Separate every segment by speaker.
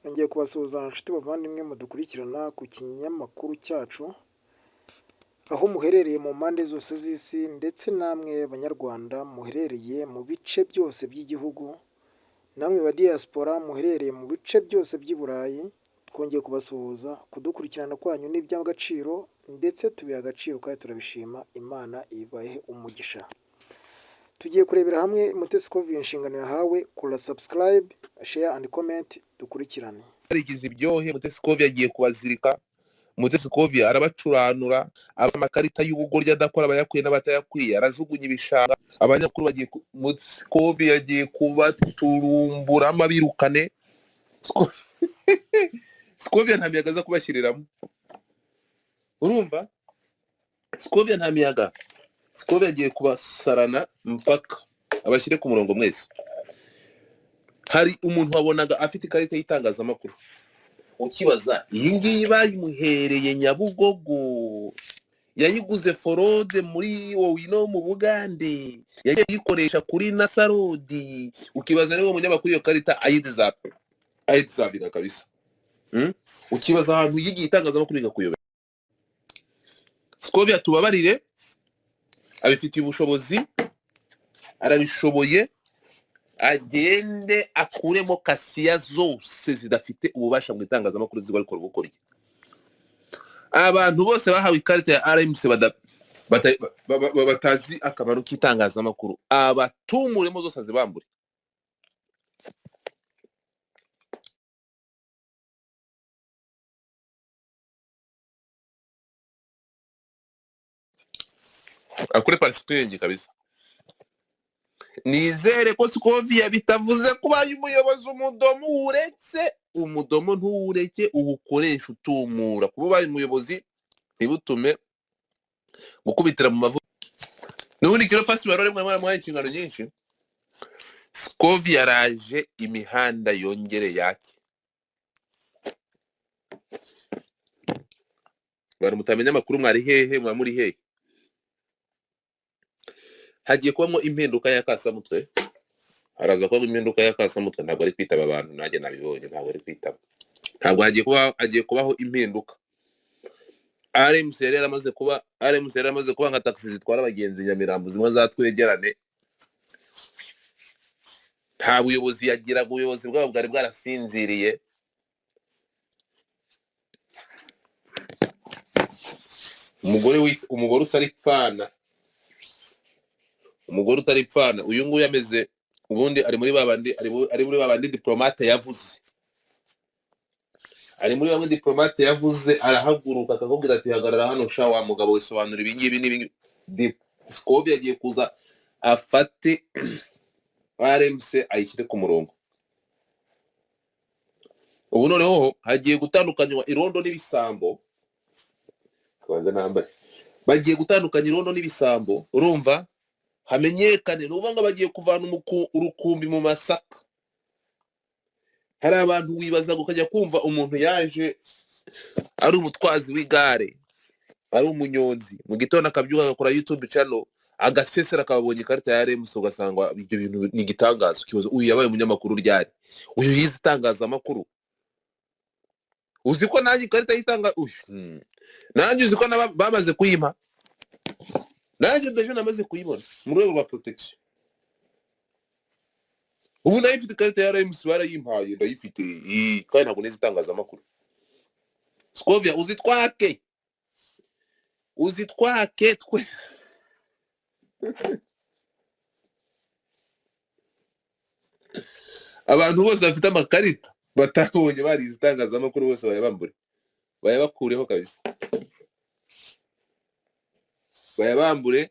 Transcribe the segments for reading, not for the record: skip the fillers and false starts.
Speaker 1: Nongeye kubasuhuza nshuti bavandimwe mudukurikirana ku kinyamakuru cyacu, aho muherereye mu mpande zose z'isi ndetse namwe banyarwanda muherereye mu bice byose by'igihugu, namwe ba diaspora muherereye mu bice byose by'i Burayi, twongeye kubasuhuza. Kudukurikirana kwanyu ni iby'agaciro ndetse tubiha agaciro kandi turabishima, Imana ibahe umugisha. Tugiye kurebera hamwe Mutesi Scovia inshingano yahawe. Kora subscribe, share and comment, dukurikirane.
Speaker 2: Barigize ibyohe. Mutesi Scovia agiye kubazirika. Mutesi Scovia arabacuranura amakarita y'ubugoryi adakora, abayakwiye n'abatayakwiye, arajugunya ibishanga. Abanyamakuru bagiye Mutesi Scovia agiye kubaturumburamo abirukane. Scovia nta miyaga aza kubashyiriramo, urumva? Scovia nta miyaga. Scovia agiye kubasarana mpaka abashyire ku murongo mwese. Hari umuntu wabonaga afite ikarita y'itangazamakuru, ukibaza iyi ngiyi bayimuhereye Nyabugogo, yayiguze forode muri Owino mu Bugande, yagiye ayikoresha kuri Nasarodi, ukibaza niba umunyamakuru iyo karita ayidizabira kabisa. Ukibaza ahantu yigiye itangazamakuru bikakuyobera. Scovia tubabarire, abifitiye ubushobozi, arabishoboye, agende akuremo kasiya zose zidafite ububasha mu itangazamakuru zigwa rikora ubukoryo. Abantu bose bahawe ikarita ya RMC batazi akamaro k'itangazamakuru, abatumuremo zose azibambure. Akure parisipiringi kabisa. Nizere ko Scovia bitavuze kubaye umuyobozi umudomo uretse umudomo ntuwureke uwukoresha utumura. Kuba ubaye umuyobozi ntibutume gukubitira mu mavuta. N'ubundi kiro fasi barore mwe mwaramuhaye inshingano nyinshi. Scovia yaraje imihanda yongere yake. Abantu mutamenya amakuru mwari hehe, mwa muri hehe? Hagiye kubamo impinduka ya kasamutwe, haraza kubamo impinduka ya kasamutwe. Ntabwo ari kwitaba abantu, nanjye nabibonye, ntabwo ari kwitaba, ntabwo hagiye kuba, hagiye kubaho impinduka. RMC yari yaramaze kuba, RMC yari yaramaze kuba nka taxi zitwara abagenzi Nyamirambo zimwe za twegerane. Nta buyobozi yagiraga, ubuyobozi bwabo bwari bwarasinziriye. Umugore utari pfana, umugore utari pfana, uyu nguyu ameze ubundi ari muri babandi, ari muri babandi diplomate yavuze, ari muri bamwe diplomate yavuze, arahaguruka akakubwira ati hagarara hano sha wa mugabo wisobanura ibi ngibi n'ibi. Scovia agiye kuza afate RMC ayishyire ku murongo. Ubu noneho hagiye gutandukanywa irondo n'ibisambo. Kabanza nambare. Bagiye gutandukanya irondo n'ibisambo, urumva? Hamenyekane nuba ngo bagiye kuvana urukumbi mu masaka. Hari abantu wibaza ukajya kumva umuntu yaje ari umutwazi w'igare, ari umunyonzi, mu gitondo akabyuka agakora YouTube channel, agasesera akabonye ikarita ya RMC, ugasanga ibyo bintu ni igitangaza. Ukibaza uyu yabaye umunyamakuru ryari, uyu yize itangazamakuru. Uzi ko nanjye ikarita y'itanga uyu, nanjye uzi ko bamaze kuyimpa, nanjye ndaje namaze kuyibona mu rwego rwa protection. Ubu nayo ifite ikarita ya RMC, barayimpaye ndayifite, kandi ntabwo nize itangazamakuru. Scovia uzitwake, uzitwake twe. Abantu bose bafite amakarita batabonye barize itangazamakuru bose bayabambure, bayabakureho kabisa, bayabambure,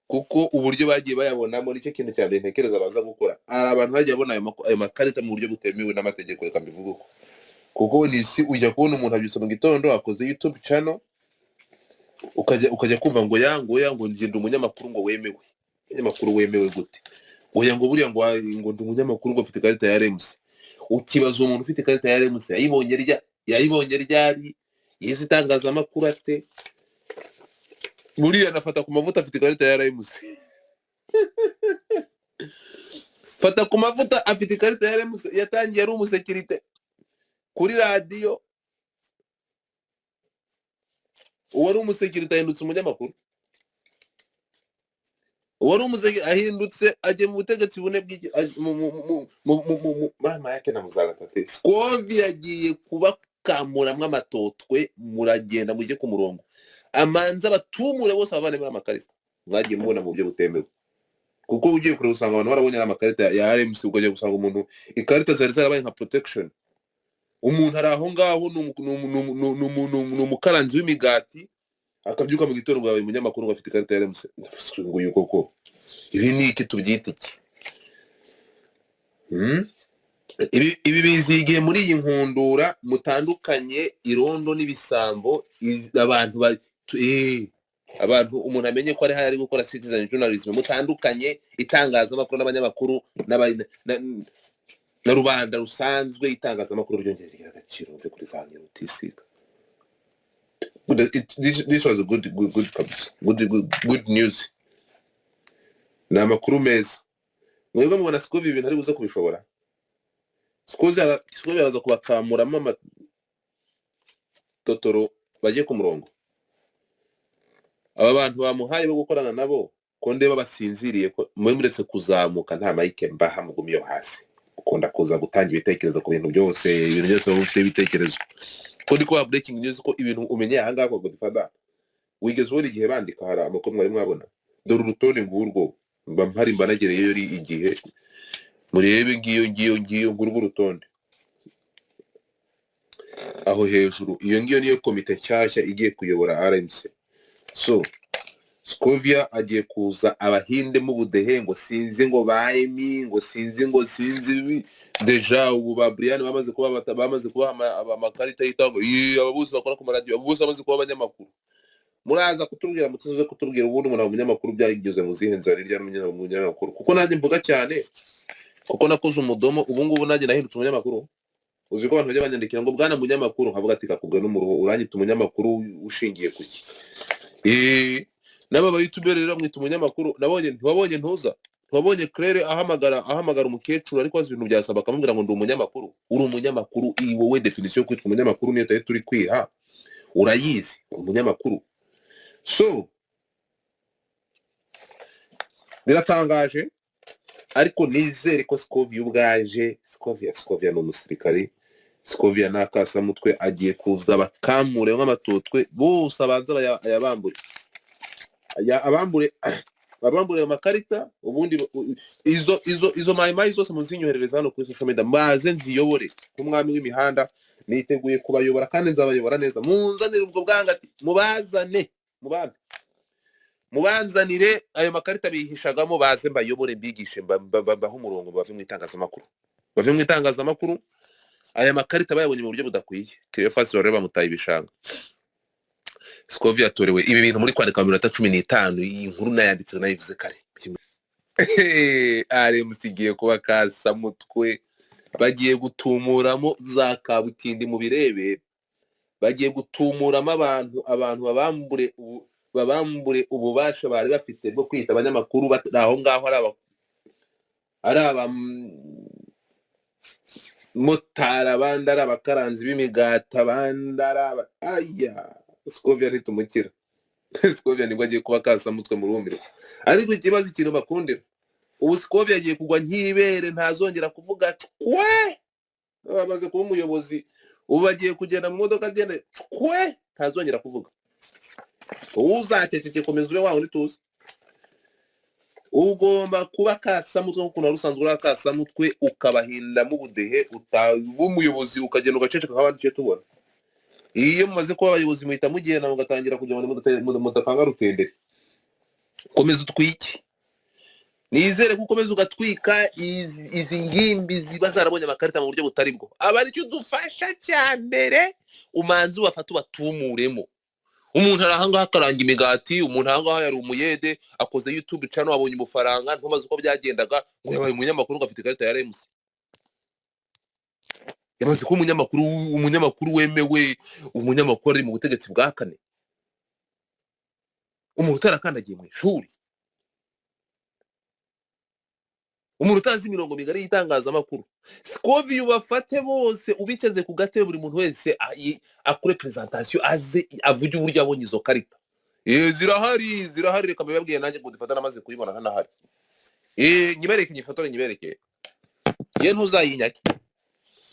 Speaker 2: kuko uburyo bagiye bayabonamo nicyo kintu cya mbere ntekereza baza gukora. Hari abantu bagiye babona ayo makarita mu buryo butemewe n'amategeko, reka mbivuge uko, kuko ni isi ujya kubona umuntu abyutse mu gitondo akoze YouTube channel, ukajya kumva ngo ya ngo ya ngo ngenda umunyamakuru ngo wemewe. Umunyamakuru wemewe gute? Oya ngo buriya ngo ngo ndi umunyamakuru ngo mfite ikarita ya RMC. Ukibaza umuntu ufite ikarita ya RMC yayibonye rya, yayibonye ryari, yize itangazamakuru ate? Buriya nafata ku mavuta afite ikarita ya RMC. Fata ku mavuta afite ikarita ya RMC, yatangiye ari umusekirite. Kuri radiyo uwari umusekirite ahindutse umunyamakuru, uwari umusekirite ahindutse ajya mu butegetsi bune bw'igi mama yake na muzagatate. Scovia yagiye kubakamuramwo amatotwe, muragenda mujye ku murongo, amanza abatumure bose abavane muri amakarita mwagiye mubona mu buryo butemewe. Kuko ugiye kureba usanga abantu barabonye ari amakarita ya RMC, ukajya gusanga umuntu ikarita zari zarabaye nka protection. Umuntu ari aho ngaho ni umukaranzi w'imigati, akabyuka mu gitondo ngo yabaye umunyamakuru, ngo afite ikarita ya RMC. Ngo uyu koko ibi ni iki? Tubyita iki? Hmm? Ibi bizigiye muri iyi nkundura mutandukanye irondo n'ibisambo. Abantu abantu umuntu amenye ko ari hari ari gukora citizen journalism, mutandukanye itangazamakuru n'abanyamakuru na rubanda rusanzwe. Itangazamakuru ryongera rigira agaciro, mve kuri za nyirutisiga. This was a good, good, good kabisa, good, good, good news. Ni amakuru meza. Mwebwe mubona Scovia ibintu ari buze kubishobora? Scovia araza kubakamuramo amatotoro bajye ku murongo. Aba bantu bamuhaye bo gukorana nabo ko ndeba basinziriye, ko mwe muretse kuzamuka, nta mike mbaha, mugumi yo hasi. Ukunda kuza gutanga ibitekerezo ku bintu byose, ibintu byose waba ufite ibitekerezo. Ko ndi kubaha breaking news, ko ibintu umenyeye aha ngaha kwa Godfather wigeze ubona igihe bandika, hari amakuru mwari mwabona? Dore urutonde ngurwo, mba mpari, mba nagereyeyo ri igihe. Murebe, ngiyo, ngiyo, ngiyo, ngurwo urutonde aho hejuru. Iyo ngiyo niyo komite nshyashya igiye kuyobora RMC. So Scovia agiye kuza abahindemo ubudehe, ngo sinzi ngo ba Emi, ngo sinzi, ngo sinzi déjà ubu ba Brian bamaze kuba amakarita y'itangwa. Aba bose bakora ku maradiyo, abo bose bamaze kuba abanyamakuru. Muraza kutubwira, mutaze kutubwira ubundi umuntu aba umunyamakuru byageze mu zihe nzira? Hirya n'umunyamakuru, kuko nanjye mvuga cyane, kuko nakoze umudomo, ubu ngubu nanjye nahindutse umunyamakuru. Uzi ko abantu bajya banyandikira ngo "Bwana munyamakuru", nkavuga ati "Kakubwe n'umuruho, uranyita umunyamakuru ushingiye ku ki?" N'aba bayitubere rero bamwita umunyamakuru. Nabonye, ntiwabonye ntuza, ntiwabonye Claire ahamagara umukecuru, ariko azi ibintu byasaba, akamubwira ngo "Ndi umunyamakuru"? Uri umunyamakuru iyi wowe? Definition yo kwitwa umunyamakuru niyo tutari turi kwiha, urayizi? Uri umunyamakuru? So biratangaje, ariko nizere ko Scovia ubwaje. Scovia ni umusirikari, Scovia ni akasamutwe. Agiye kuza bakamure nk'amatutwe bose, abanza ayabambure, abambure ayo makarita. Ubundi izo mayimayi zose muzinyoherereza hano kuri social media, maze nziyobore nk'umwami w'imihanda. Niteguye kubayobora kandi nzabayobora neza. Munzanire ubwo bwangati, mubazane, mubambe, mubanzanire ayo makarita bihishagamo, baze mbayobore, mbigishe, mbahe umurongo, bave mu itangazamakuru, bave mu itangazamakuru. Aya makarita bayabonye mu buryo budakwiye. Cleophas rero bamutaye ibishanga. Scovia yatorewe ibi bintu muri kwandika mu minota 15. Iyi nkuru nayanditse, nayivuze kare. RMC igiye kuba kasamutwe, bagiye gutumuramo za kabutindi mu birebe, bagiye gutumuramo abantu babambure ububasha bari bafite bwo kwita abanyamakuru. Aho ngaho ari abamotari, abandi ari abakaranzi b'imigati, abandi ari aba aya. Scovia ntitumukira. Scovia nibwo agiye kuba kasamutwe mu rumirwa. Ariko ikibazo, ikintu bakundira ubu, Scovia agiye kugwa nk'ibere, ntazongera kuvuga cwe. Bamaze kuba umuyobozi, ubu bagiye kugenda mu modoka agenda cwe, ntazongera kuvuga. Uzaceceke, komeza ube wawe tuzi. Ugomba kuba kasamutwe nk'ukuntu wari usanzwe uri akasamutwe, ukabahindamo ubudehe, utaba umuyobozi ukagenda ugaceceka nk'abandi tujye tubona. Iyo mumaze kuba abayobozi muhita mugenda mugatangira kugira ngo mudapanga rutenderi. Komeza utwike, nizere ko ukomeza ugatwika izi ngimbi ziba zarabonye amakarita mu buryo butari bwo. Aba aricyo udufasha cya mbere, umanze ubafate ubatumuremo. Umuntu ari ahangaha akaranga imigati, umuntu ahangaha yari umuyede, akoze YouTube channel, abonye umufaranga, ntumaze uko byagendaga ngo yabaye umunyamakuru, ngo afite ikarita ya RMC, yamaze kuba umunyamakuru, umunyamakuru wemewe, umunyamakuru ari mu butegetsi bwa kane. Umuntu utarakandagiye mu ishuri. Umuntu utazi imirongo migari y'itangazamakuru. Scovia, ubafate bose, ubicaze ku gatebe, buri muntu wese akore presentation, aze avuge uburyo abonye izo karita. Zirahari, zirahari. Reka mbibabwiye nanjye ngo dufate, namaze kuyibona ntanahari. Nyibereke, nyifotore, nyibereke ye, ntuzayinyake.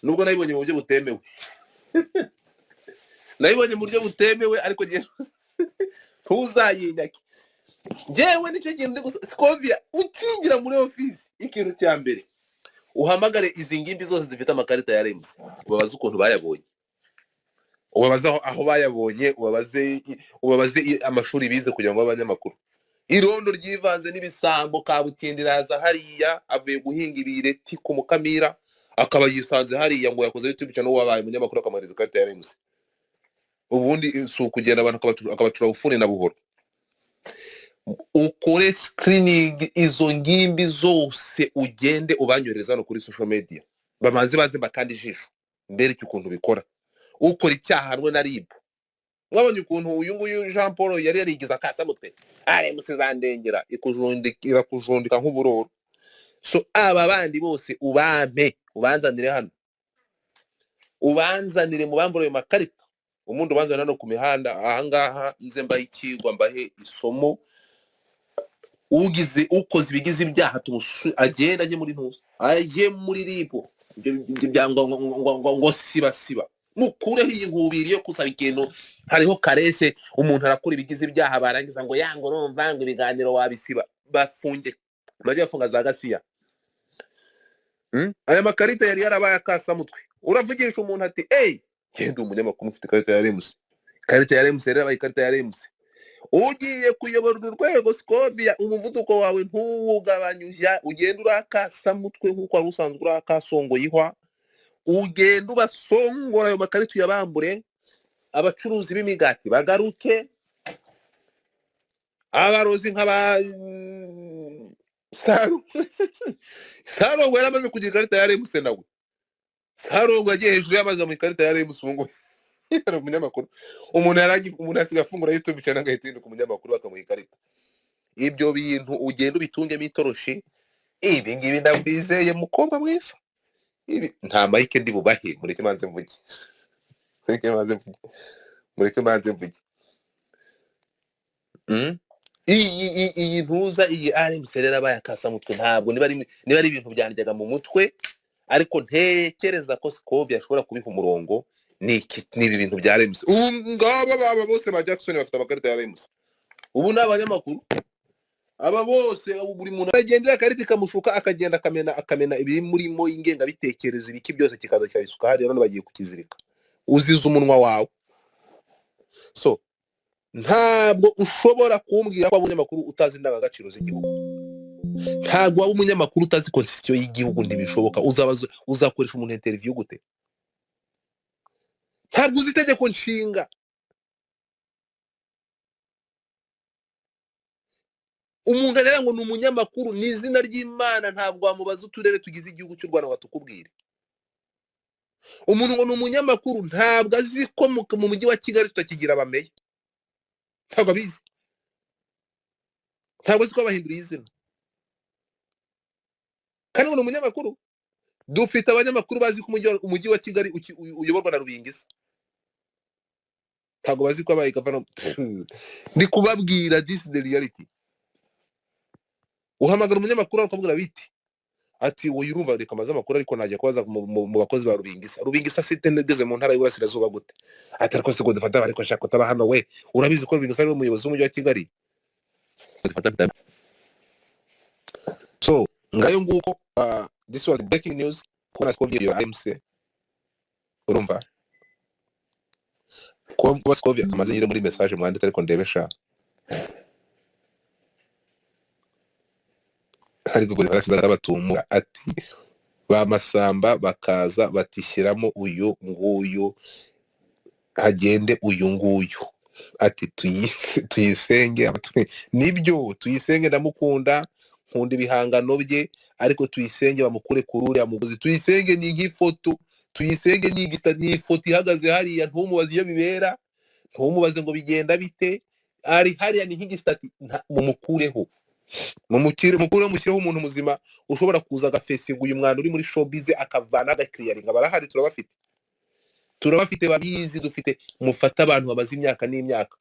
Speaker 2: Nubwo nayibonye mu buryo butemewe, nayibonye mu buryo butemewe, ariko njye ntuzayinyake. Njyewe nicyo kintu ndi gusa. Scovia, ukinjira muri ofisi, ikintu cya mbere uhamagare izi ngimbi zose zifite amakarita ya RMC, ubabaze ukuntu bayabonye, ubabaze aho bayabonye, ubabaze amashuri bize kugira ngo babe abanyamakuru. Irondo ryivanze n'ibisambo. Kabutindi iraza hariya avuye guhinga ibireti ku Mukamira, akaba yisanze hariya ngo yakoze YouTube channel, wabaye umunyamakuru, akamuhereza ikarita ya RMC. Ubundi si ukugenda abantu akabacura bufuni na buhoro. Ukore screening izo ngimbi zose, ugende ubanyohereza hano kuri social media, bamanze baze bakanda ijisho, mbereke ukuntu bikora. Ukora icyaha ahanwe na RIB. Mwabonye ukuntu uyu nguyu Jean Paul yari yarigize akasamutwe, RMC zandengera irakujundika nk'uburoro. So aba bandi bose ubampe, ubanzanire hano, ubanzanire mu bambure ayo makarita, ubundi ubanzanire hano ku mihanda ahangaha, nze mbahe ikigwa, mbahe isomo. Ugize ukoze ibigize ibyaha agenda ajye muri ntuza, ajye muri RIB. Ibyo bya ngo siba siba, mukureho iyi nkubiri yo kusaba ikintu. Hariho karese, umuntu arakora ibigize ibyaha, barangiza ngo yanga, urumva ngo ibiganiro wabisiba. Bafunge, bajye bafunga za gasiya. Aya makarita yari yarabaye akasamutwe. Uravugisha umuntu ati: "Ey, genda umunyamakuru ufite ikarita ya RMC." Ikarita ya RMC rero yabaye ikarita ya RMC. Ugiye kuyobora uru rwego, Scovia, umuvuduko wawe ntuwugabanye, ujya ugenda urakasamutwe nk'uko wari usanzwe urakasongoye ihwa. Ugenda ubasongora, ayo makarita uyabambure, abacuruzi b'imigati bagaruke, abarozi nk'aba Sarongo yaramaze kugira ikarita ya RMC nawe. Sarongo yagiye hejuru y'amazi mu ikarita ya RMC, ubu ngubu yari umunyamakuru. Umuntu yarangi, umuntu asigaye afungura YouTube channel agahita yihinduka umunyamakuru, bakamuha ikarita. Ibyo bintu ugenda ubitungemo itoroshi. Ibi ngibi ndakwizeye, mukobwa mwiza. Ibi nta mic ndi bubahe. Mureke manze mvuge, mureke manze mvuge, mureke manze mvuge. Iyi ntuza, iyi RMC rero abaye akasamutwe. Ntabwo niba ari ibintu byandyaga mu mutwe, ariko ntekereza ko Scovia ashobora kubiha umurongo. Ni iki? Ni ibi bintu bya RMC. Ubu ngaba baba bose ba Jackson bafite amakarita ya RMC, ubu ni abanyamakuru. Aba bose ubu buri muntu agendera akarita ikamushuka, akagenda akamena ibiri murimo, ingengabitekerezo, ibiki byose kikaza kikabisuka hariya. None bagiye kukizirika, uziza umunwa wawe. So ntabwo ushobora kumbwira ko waba umunyamakuru utazi indangagaciro z'igihugu. Ntabwo waba umunyamakuru utazi constitution y'igihugu, ntibishoboka. Uzabaza, uzakoresha umuntu interview gute? Ntabwo uzi itegeko nshinga. Umuntu arera ngo ni umunyamakuru, ni izina ry'Imana, ntabwo wamubaza uturere tugize igihugu cy'u Rwanda ngo atukubwire. Umuntu ngo ni umunyamakuru, ntabwo azi ko mu mujyi wa Kigali tutakigira abameya, ntabwo abizi, ntabwo azi ko bahinduriye izina, kandi ngo ni umunyamakuru. Dufite abanyamakuru bazi ko umujyi wa Kigali uyoborwa na Rubingisa, ntabwo bazi ko abaye gavana. Ndi kubabwira, this is the reality. Uhamagara umunyamakuru akamubwira biti ati: "Wowe urumva, reka amaze amakuru, ariko najya kubaza mu bakozi ba Rubingisa. Rubingisa site ngeze mu ntara y'Iburasirazuba gute?" Ati: "Ariko se ngo dufata, ariko nshaka kutaba hano, we urabizi ko Rubingisa ari we muyobozi w'umujyi wa Kigali." So ngayo nguko. This was breaking news, kubona Scovia ya MC. Urumva kuba Scovia amaze nyine muri message mwanditse, ariko ndebe sha, ariko batumura ati ba Masamba bakaza batishyiramo uyu nguyu, hagende uyu nguyu, ati tuyisenge. Nibyo, Tuyisenge ndamukunda, nkunda ibihangano bye, ariko Tuyisenge bamukure kuri uriya mugozi. Tuyisenge ni nk'ifoto, Tuyisenge ni ifoto ihagaze hariya, ntumubaze iyo bibera, ntumubaze ngo bigenda bite, ari hariya ni nk'igisitati, mumukureho. Mumukire mukuru, mushyireho umuntu muzima ushobora kuza agafesinga uyu mwana uri muri showbiz, akavana agakiriyaringa. Barahari, turabafite, turabafite babizi, dufite. Mufate abantu bamaze imyaka n'imyaka,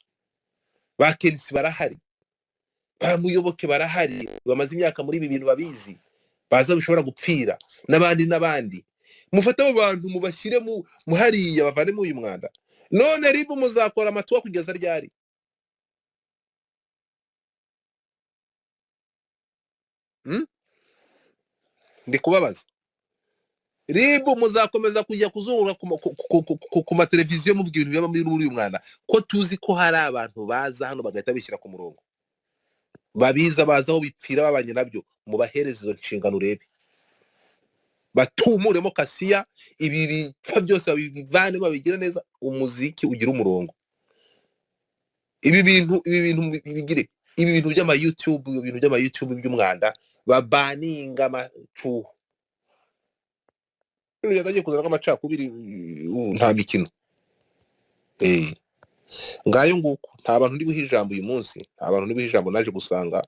Speaker 2: ba Kenisi barahari, ba Muyoboke barahari, bamaze imyaka muri ibi bintu, babizi, baza bishobora gupfira n'abandi n'abandi. Mufate abo bantu mubashyire mu hariya, bavanemo uyu mwanda. None RIB muzakora amatuwa kugeza ryari? Ndi kubabaza. RIB muzakomeza kujya kuzungura ku mateleviziyo muvuga ibintu biba muri uyu mwanda, ko tuzi ko hari abantu baza hano bagahita bishyira ku murongo, babiza, baza aho bipfira, babanye nabyo. Mubahereze izo nshingano, urebe batumuremo kasiya, ibi bipfa byose babivane, babigire neza, umuziki ugira umurongo. Ibi bintu bigire, ibi bintu by'ama YouTube, ibintu by'ama YouTube by'umwanda, babaninga amacuho. Yatangiye kuzana nk'amacakubiri, nta mikino. Ngayo nguko, nta bantu ndi buhe ijambo uyu munsi, nta bantu ndi buhe ijambo. Naje gusanga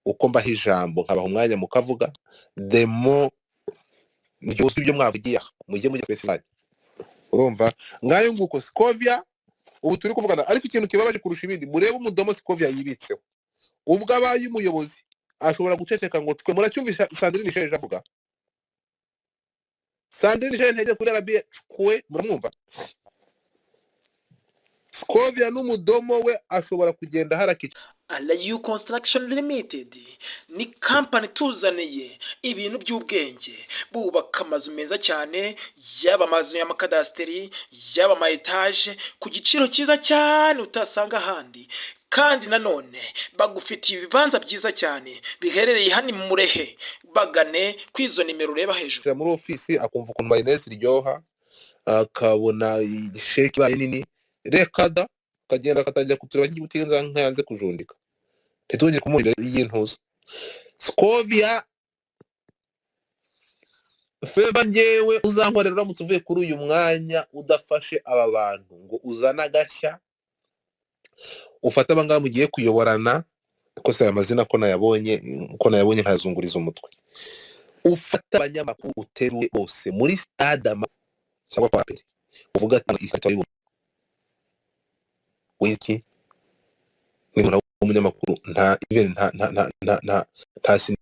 Speaker 2: uko mbaha ijambo, nkabaha umwanya mukavuga, demo ryose ibyo mwavugiye aha, mujye mujya space zanyu. Urumva, ngayo nguko. Scovia ubu turi kuvugana, ariko ikintu kibabaje kurusha ibindi, murebe umudomo Scovia yibitseho. Ubwo abaye umuyobozi ashobora guceceka ngo twe muracyumvisha Sandrine Sheje avuga. Sandrine Sheje ntege kuri RBA kwe, muramwumva. Scovia n'umudomo we ashobora kugenda harakica.
Speaker 1: Alayu Construction Limited ni kampani ituzaniye ibintu by'ubwenge. Bubaka amazu meza cyane, yaba amazu y'amakadasiteri, yaba ama etaje, ku giciro cyiza cyane utasanga ahandi. Kandi nanone bagufitiye ibibanza byiza cyane biherereye hano i Murehe. Bagane kuri izo nimero ureba hejuru.
Speaker 2: Muri ofisi akumva ukuntu mayonnaise iryoha, akabona sheke ibaye nini, reka da, akagenda akatangira kutureba nk'igiti nkayanze kujundika, ntitwongere kumubona imbere y'intuza. Scovia feva, njyewe uzankorera uramutse uvuye kuri uyu mwanya udafashe aba bantu ngo uzane agashya, ufate aba ngaba mugiye kuyoborana, ko se aya mazina ko nayabonye nkayazunguriza umutwe. Ufate abanyamakuru uteruye bose muri stade cyangwa kwa mbere, uvuga ati ikarita wayibonye wiki, ni umuntu w'umunyamakuru, nta even nta senior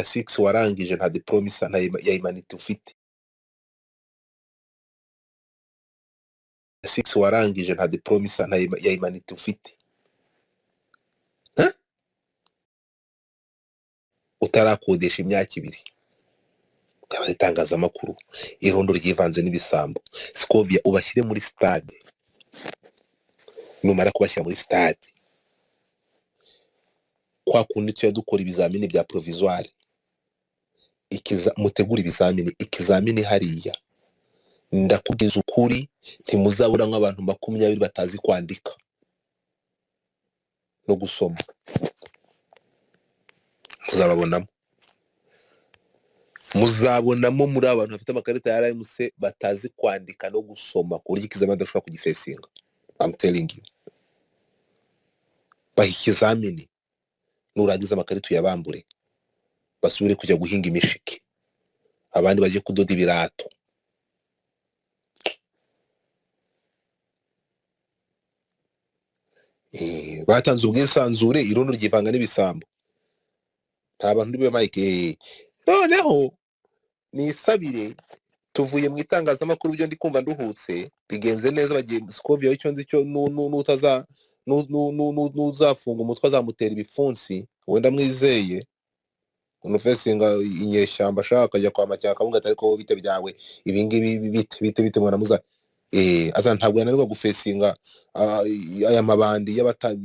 Speaker 2: six warangije, nta diplome isa nta ya humanity ufite, six warangije, nta diplome isa nta ya humanity ufite, utarakodesha imyaka 2, byaba ari itangazamakuru, irondo ryivanze n'ibisambo. Scovia ubashyire muri stade. Numara kubashyira muri stade, kwa kundi tujya dukora ibizamini bya provisoire, mutegura ibizamini, ikizamini hariya, ndakubwiza ukuri, ntimuzabura nk'abantu 20 batazi kwandika no gusoma, muzababonamo, muzabonamo muri abantu bafite amakarita ya RMC batazi kwandika no gusoma, ku buryo ikizamini badashobora kugifesinga. I'm telling you, baha ikizamini, nurangiza amakarita uyabambure, basubire kujya guhinga imishike, abandi bajye kudoda ibirato. Batanze ubwisanzure, irondo ryivanga n'ibisambo, nta bantu ndibe Mike. Noneho nisabire, tuvuye mu itangazamakuru, byo ndi kumva nduhutse, bigenze neza, bagiye Scovia. Icyo nzi cyo, nutaza nuzafunga umutwe azamutera ibipfunsi, wenda mwizeye unufesinga inyeshyamba, ashaka akajya kwa Macyaka akavuga ati ariko bite byawe, ibi ngibi bite bite bite, mwana muza aza ntabwo yananirwa gufesinga aya mabandi y'abata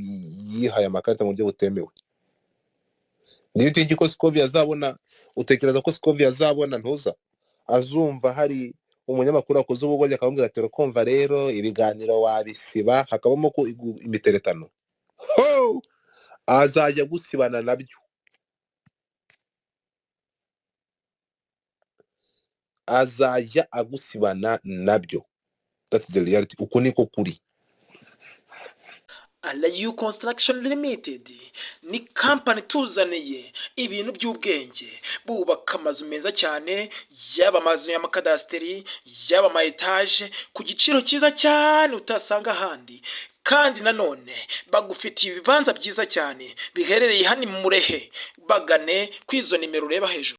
Speaker 2: yihaye amakarita mu buryo butemewe. Niyo utingi ko Scovia azabona, utekereza ko Scovia azabona ntuza azumva hari umunyamakuru akoze ubugoryi akamubwira ati urakumva rero ibiganiro wabisiba, hakabamo ko imiteretano. Ho! Azajya agusibana nabyo, azajya agusibana nabyo. That's the reality, uko niko kuri.
Speaker 1: Alayu Construction Limited ni kampani ituzaniye ibintu by'ubwenge. Bubaka amazu meza cyane, yaba amazu y'amakadasiteri, yaba ama etaje, ku giciro cyiza cyane utasanga ahandi. Kandi nanone bagufitiye ibibanza byiza cyane biherereye hano i Murehe. Bagane kuri izo nimero ureba hejuru.